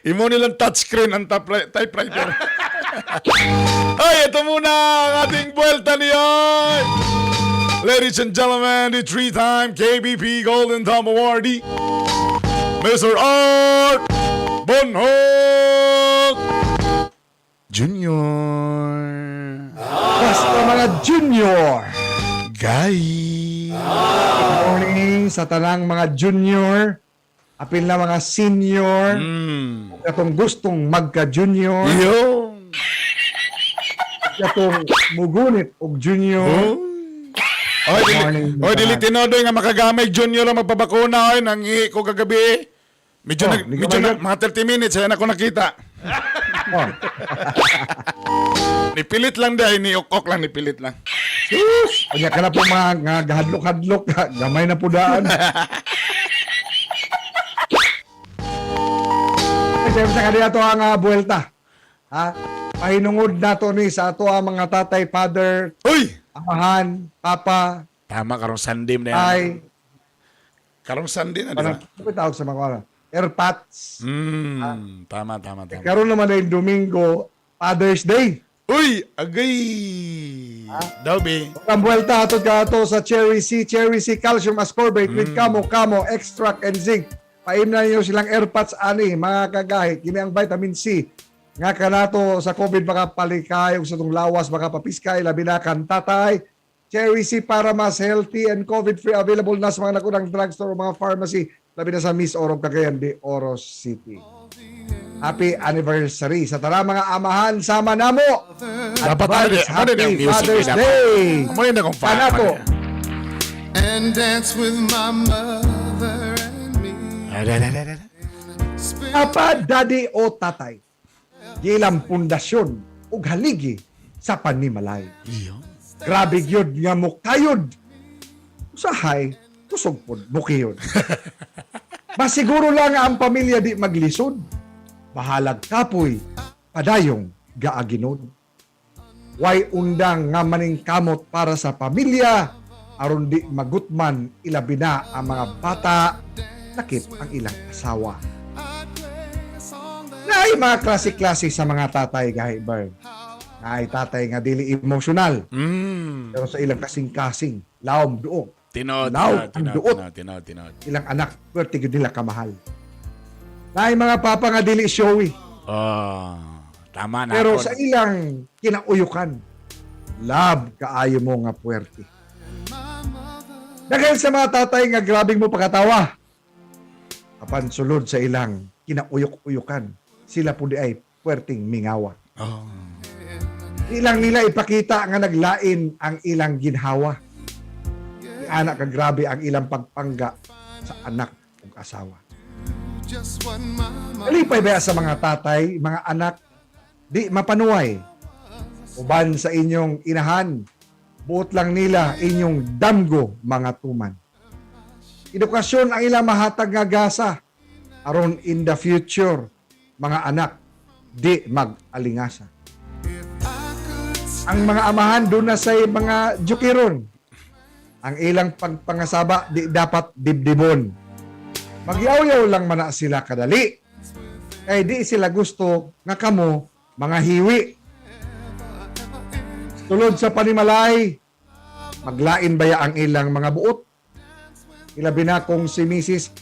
Imo nilang touchscreen ang typewriter. Ay, ito muna ang ating buwelta niyan. Ladies and gentlemen, the three-time KBP Golden Thumb Awardee, Mr. Art Bonhoc Jr. Basta mga junior. Guy. Good morning sa tanang mga junior. Apil na mga senior. Katong gustong magka-junior. Yo. Katong mugunit og junior. Oy, dili, Morning, oy, dili tinodoy nga makagamay junior ang magpabakuna oy nang ko kagabi. Medyo Oh, nag, di medyo gamay na, yun. mga 30 minutes ayan ako nakita. Oh. Nipilit lang dahil ni okok lang nipilit lang. Sus! Unya ka na po mga nga gahadlok-hadlok. Gamay na po daan. Siyempre sa kanila to ang buwelta. Ha? Pahinungod nato ni sa ato ang mga tatay, father, Uy! amahan, papa, Tama karong Sunday na yan. ay, Karong Sunday na, di ba? parang, ano tawag sa mga ano? Airpods. Tama, tama, tama. Karon naman ay Domingo, Father's Day. Uy, agay. Daw be. Ang buwelta atod ka ato sa Cherry C, Cherry C Calcium Ascorbate with Kamo Kamo Extract and Zinc. Paim na ninyo silang airpods ani mga kagahi. Kini ang vitamin C nga kanato sa COVID makapalikay ug sa tong lawas makapapiskay labi na kan tatay. Cherry C para mas healthy and COVID free, available na sa mga nakunang drugstore o mga pharmacy labi na sa Miss Oro Cagayan de Oro City. Happy anniversary sa tanang mga amahan sama namo. Dapat Advance ano Happy ang music Father's dapat. Day. Amo na kung fa. Kanato. And dance with my mother and me. Spend Papa, daddy o tatay. Gilang pundasyon ug haligi sa panimalay. Iyo. Grabe gyud nga mukayod. Usahay, kusog pod mukiyod. Masiguro lang nga ang pamilya di maglisod. Bahalag kapoy, padayong gaaginod. Way undang nga maningkamot para sa pamilya aron di magutman ilabi na ang mga bata nakip ang ilang asawa. I'd play a song that Naay mga klase-klase sa mga tatay gahi Bern. Naay tatay nga dili emotional pero sa ilang kasing-kasing, laom duog, Tinod, Law, tinod, ang tinod, duot. tinod, tinod, tinod. Ilang anak pwerte gyud nila kamahal. Naay mga papa nga dili showy Oh, tama na. pero ako. sa ilang kinauyukan, love kaayo mo nga puwerte. Dahil sa mga tatay nga grabing mo pakatawa. Apan sulod sa ilang kinauyok-uyukan, sila po di ay puwerteng mingawa. Oh. Ilang nila ipakita nga naglain ang ilang ginhawa. Anak ka grabe ang ilang pagpangga sa anak ug asawa. just what my mother Kalipay ba sa mga tatay, mga anak, di mapanuway. Uban sa inyong inahan, buot lang nila inyong damgo mga tuman. Edukasyon ang ilang mahatag nga gasa, aron in the future, mga anak, di mag-alingasa. Ang mga amahan doon na say mga jukiron. Ang ilang pagpangasaba di dapat dibdibon. Magyaw-yaw lang man na sila kadali. Kay di sila gusto nga kamo mga hiwi. Tulod sa panimalay, maglain baya ang ilang mga buot. Ilabi na kung si Mrs.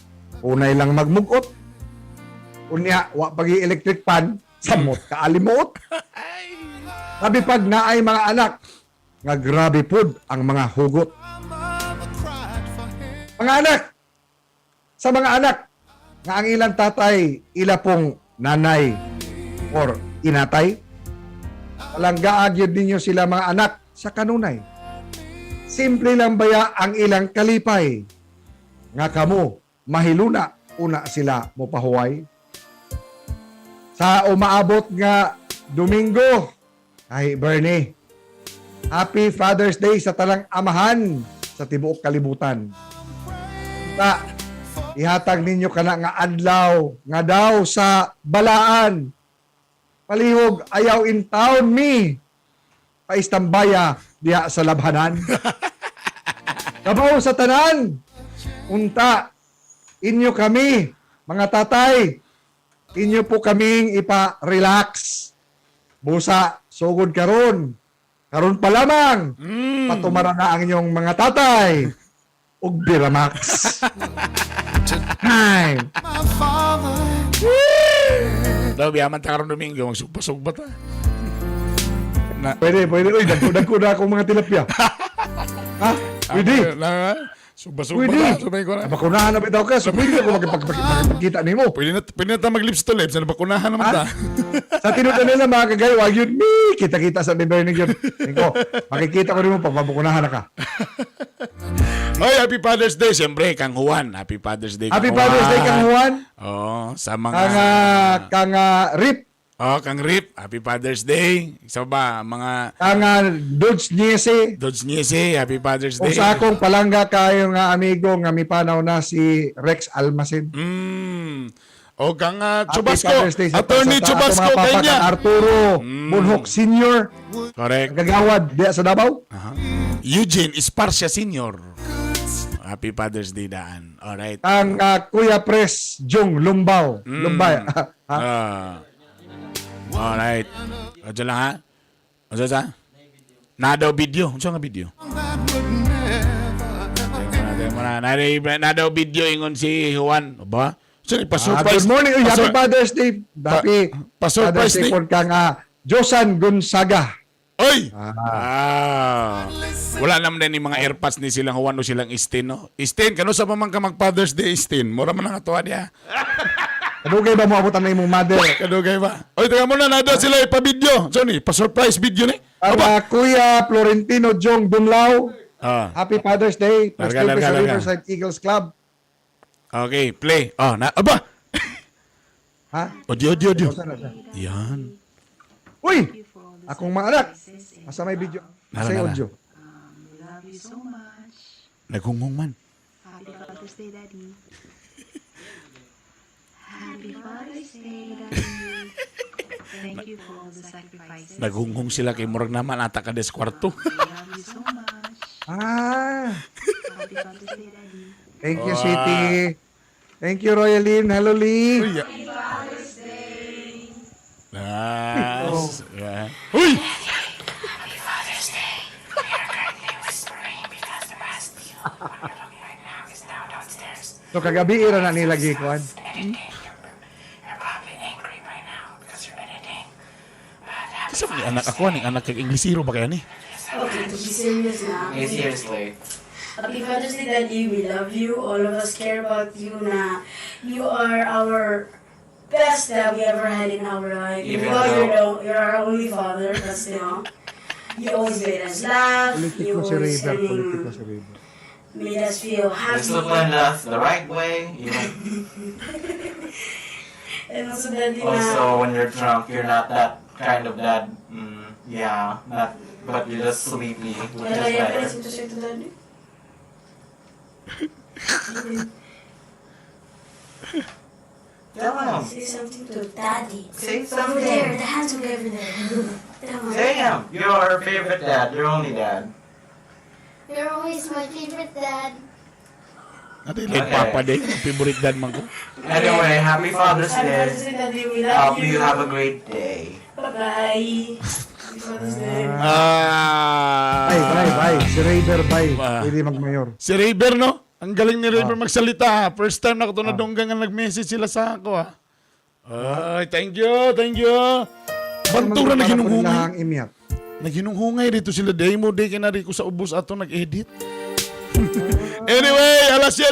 Unay lang magmugot. Unya, wa pagi electric pan, samot kaalimuot. Sabi pag naay mga anak, nga grabe pod ang mga hugot. mother cried for him. Mga anak, sa mga anak, nga ang ilang tatay, ila pong nanay or inatay, palanggaag yun ninyo sila mga anak sa kanunay. Simple lang baya ang ilang kalipay. Nga kamo, mahiluna, una sila mopahuway. Sa umaabot nga Domingo, ay Bernie, Happy Father's Day sa talang amahan sa tibuok kalibutan. Ta, ihatag ninyo kana nga adlaw nga daw sa balaan. Palihog ayaw in town mi. Paistambaya diha sa labhanan. Kabaw sa tanan. Unta inyo kami mga tatay. Inyo po kaming ipa-relax. Busa, sugod karon. Karon pa lamang. Patumara na ang inyong mga tatay. Ug Biramax. Time. My father. Daw, biyaman ta karon Domingo, magsugba-sugba ta. Na, Pwede, pwede. Uy, dagko na akong mga tilapia. Ha? Pwede. Na, sugba-sugba Pwede. ta. Sabay ko na. Bakunahan na bitaw ka. So, pwede ako makipagkita nimo. Pwede na ta mag-lips to lips. Ano, bakunahan naman ta. Sa tinuod nila mga kagay, wag yun mi. Kita-kita sa ni Bernie yun. Niko, makikita ko nimo pag mabakunahan na ka. Oy, Happy Father's Day. Siyempre, Kang Juan. Happy Father's Day, Kang Happy Father's Day, Kang Juan. Oo, sa mga Kang Rip, Oh, Kang Rip. Happy Father's Day. Isa ba, mga kang Dodge Niese, Dodge Niese, Happy Father's o Day. sa akong palangga kayo nga amigo nga mipanaw na si Rex Almacen. O kang Happy Chubasco. Father's Day Attorney sa Chubasco atong mga papa, kanya. kang Arturo Bunhok Sr. Correct. Ang kagawad diya sa Davao. Aha. Eugene Esparcia Sr. Happy Father's Day daan. Alright. Ang Kuya Pres Jong Lumbaw. Lumbay. Ha? Ah. Alright. O, dyan lang ha. O, dyan sa? Na daw video. Unsa nga video? That would never ever Tingnan mo na, tingnan mo na. Na daw video ingon si Juan. O ba? Sorry, Ah, pa-surprise. good morning. Uy, happy Father's Day. Happy pa-surprise Father's Day ni- po kang Josan Gonzaga. Oy! Ah. Wala naman din yung mga airpods ni silang Juan o silang Istin, no? Istin, kano sa pa man ka mag Father's Day, Istin? Mura man ang atuwa niya. Kadugay ba mo abutan na imong mother? Kadugay ba? Oy, teka muna, na daw sila ipa-video. Johnny, pa-surprise video ni. Ang Aba! Kuya Florentino Jong Dumlao. Ah. Happy Father's Day. Larga, Presidente larga, sa larga. Riverside Eagles Club. Okay, play. Oh, na, aba! Ha? Audio, audio, audio. Saan na siya? Yan. Uy! Akong mga anak. Asa may video? Nara, Asa yung nara. audio? We love you so much. Naghunghung man. Happy Father's Day, Daddy. Happy Father's Day, Daddy. Thank you for all the sacrifices. Naghunghung sila kay murag naman ata ka des kwarto. We love you so much. Ah! Happy Father's Day, Daddy. Thank you, City. Thank you, Royaline. Hello, Lee. Uy, ah. Yeah. Uy! Happy Father's Day. We are currently whispering because the rest of you who are looking right now is now downstairs So, kagabi, ira na nila gikuan. editing. You're probably angry by now because you're editing. But happy Kasi may anak ako, aning anak kay Inglesero ba kaya ni? Okay, to be serious now. Okay, seriously. Happy Father's Day, Daddy. We love you. All of us care about you na you are our best that we ever had in our life. Even Even though you're, though- the, you're our only father, but still, you always made us laugh. You Politiko si always River. Politiko si River. made us feel happy. Disciplined us the right way. Even And also, Daddy, na, also when you're drunk, you're not that kind of dad. Yeah, not. But you're just sleepy, which is Kaya pala better. si to Daddy. Tell him. Say something to Daddy. Say Over there, something. the handsome guy over there. Tell him. Say him. You're our favorite dad. Your only dad. You're always my favorite dad. Natin like papa day, favorite dad man ko. Anyway, happy Father's Happy Father's Day. Day, Daddy. We love Hope you have a great day. Bye-bye. Happy Father's Day. Ah. Bye, bye, bye. Si River, bye. Ah. Pwede magmayor. Si River, no? Ang galing ni River magsalita. Ha? First time na ko ito nadunggan nga nag-message sila sa ako, ha? Ay, thank you, thank you. Bantura na Para po nila ginunghungay. ang imyat. Naginunghungay dito sila. Day mo, day kinari ko sa ubos ato nag-edit. Anyway, alas 7.